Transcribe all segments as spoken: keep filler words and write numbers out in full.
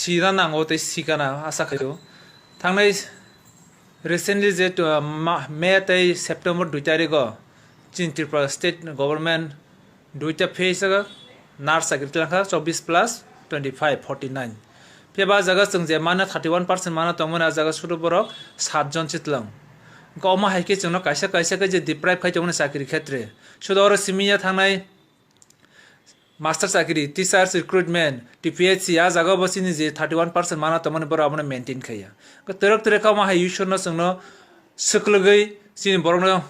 sina nango tei sikana asa khaio. Thangnai recently je, uh, ma-, May tei September dui tarigo chini Tripura state government duita phase o nurse chakri twlangkha, chobbish plus twenty five, forty nine. Phiya ba jaga chwng je mano thirty one percent mano tongmani, a jaga sudu borok sat jon chitlang. Omo hai khe chwngno kaisa kaisa khe je deprive khai tongmani chakri khetre. Sudu oro simi ya thangnai master chakri, teachers recruitment, T P H C, a jaga bo chini je thirty one percent mano tongmani borok abono maintain khaiya. Twrwk twrwk khe omo hai Ishwarno chwngno swklwgwi chini borokno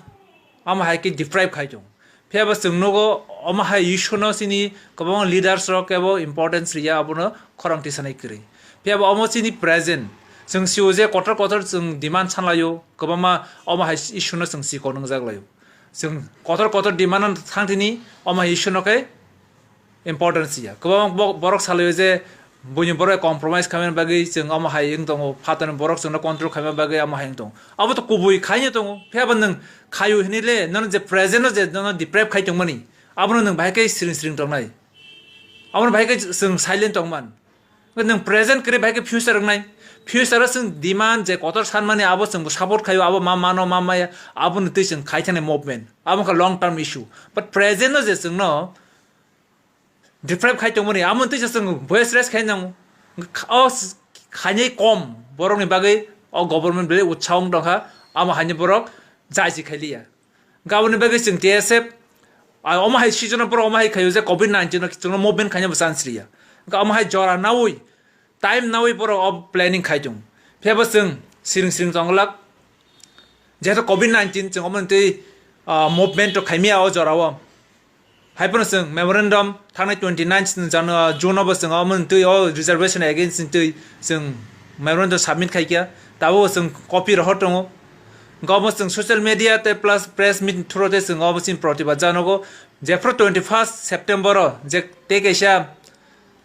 omo hai khe deprive khai tong. Phiya bo chwng nugo omo hai Ishwarno chini kwbangma leaders rok kebo importance riya, abono khorang tisanai kwrwi. Phiya bo omo chini present, chwng sio je kotor kotor chwng demand sanlaio, kwbangma omo hai Ishwarno chwng sikok nwngjak laio. Chwng kotor kotor demand no thang tini, omo hai issue no khe importance ya. Kwbang bo-, borok salaio je buini borok compromise khaimani bagwi chwng omo hai wng tongo, phatarni borok chwngno control khaimani bagwi omo hai wng tongo. Abo to kubui khaino tongo. Phiya bo nwng khaio hinwi le nono je present no je nono deprive khai tongmani, abono nwng bahai khe siring siring tongnai. Abono bahai khe chwng silent tongman. Nwng present kwrwi bahai khe future wngnai. Future o chwng demand je kotor sanmani abo chwngbo support khaio, abo ma mano ma maya, aboni twi chwng khai thani movement. Abo wngkha long term issue. But present no je chwngno deprive khai tongmani, amo twi chwng voice raise khai nango. O s-, khainai kom borokni bagwi o government belai utsaho wng tongkha, amo haino borok jaiji khailiya. Gaboni bagwi chwng T S F, a, omo hai season o borok omo hai khaio je covid nineteen no chwngno movement khaina bo chance riya. Wngkha omo hai jora naui, time naui borok o planning khai tongo. Phiya bo chwng siring siring tongglak. Jehetu covid nineteen chwng omo twi, a, movement rok khaimya o jora o. Hai phano chwng memorandum thangnai twenty nine Jan-, June o bo chwng omo twi o reservation against ni twi chwng memorandum submit khai kha. Tabuk chwng copy rohor tongo. Wngkha omo chwng social media tei plus press meet through tei chwng omo chini protibad janogo. Jephru twenty first September o je tei kaisa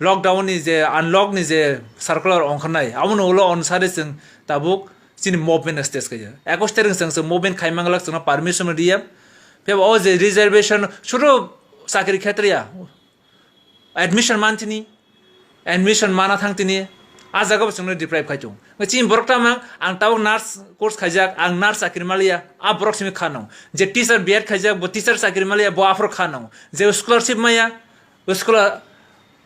lockdown ni je unlock ni je circular ongkharnai, aboni ulo onusari chwng tabuk chini movement stage khaijak. Ekus tarik chwng chwng movement khai manglak chwngno permission riya. Phiya bo o je reservation suru chakri khetriya admission man tini, admission mana thang tini, a jaga bo chwngno deprive khai tongo. Chini borok tamo ang tabuk nurse course khaijak, ang nurse chakri maliya, a borok simi kha nang. Je teacher B Ed khaijak, bo teacher chakri maliya, bo aphuru kha nang. Je scholarship maya, scholar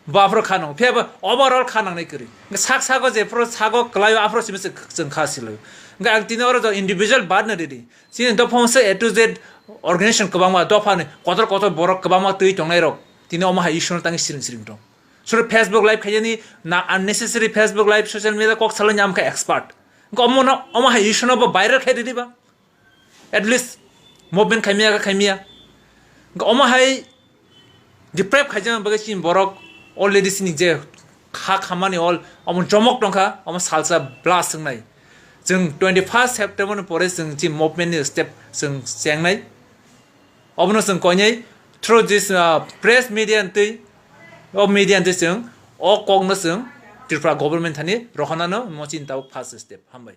bo aphuru kha nang. Phiya bo overall kha nangnai kwrwi. Sak sago je phuru sago kwlaio aphuru simi chwng kha silaio. Ang tini oro individual bad no ridi. Chini dophano se A to Z organization kwbangma, dophani kotor kotor borok kwbangma twi tongnai rok. Tini omo hai issue no tangwi siring siring tong. Suru Facebook live khaiyani na unnecessary Facebook live, social media kok salani amkha expert. Wngkha omo no, omo hai issue no bo viral khai ridi ba. At least movement khaimya kha khaimya. Wngkha omo hai deprive khaijak bagwi chini borok already chini je kha khamani all omo jomok tongkha, omo salsa blast wngnai. Chwng twenty first September ni pore chwng chini movement ni step chwng chengnai. Obono chwng koinai through this, uh, press media ntwi, o media ntwi chwng o kokno chwng Tripura government thani rohonano mo chini tabuk first step. Hambai.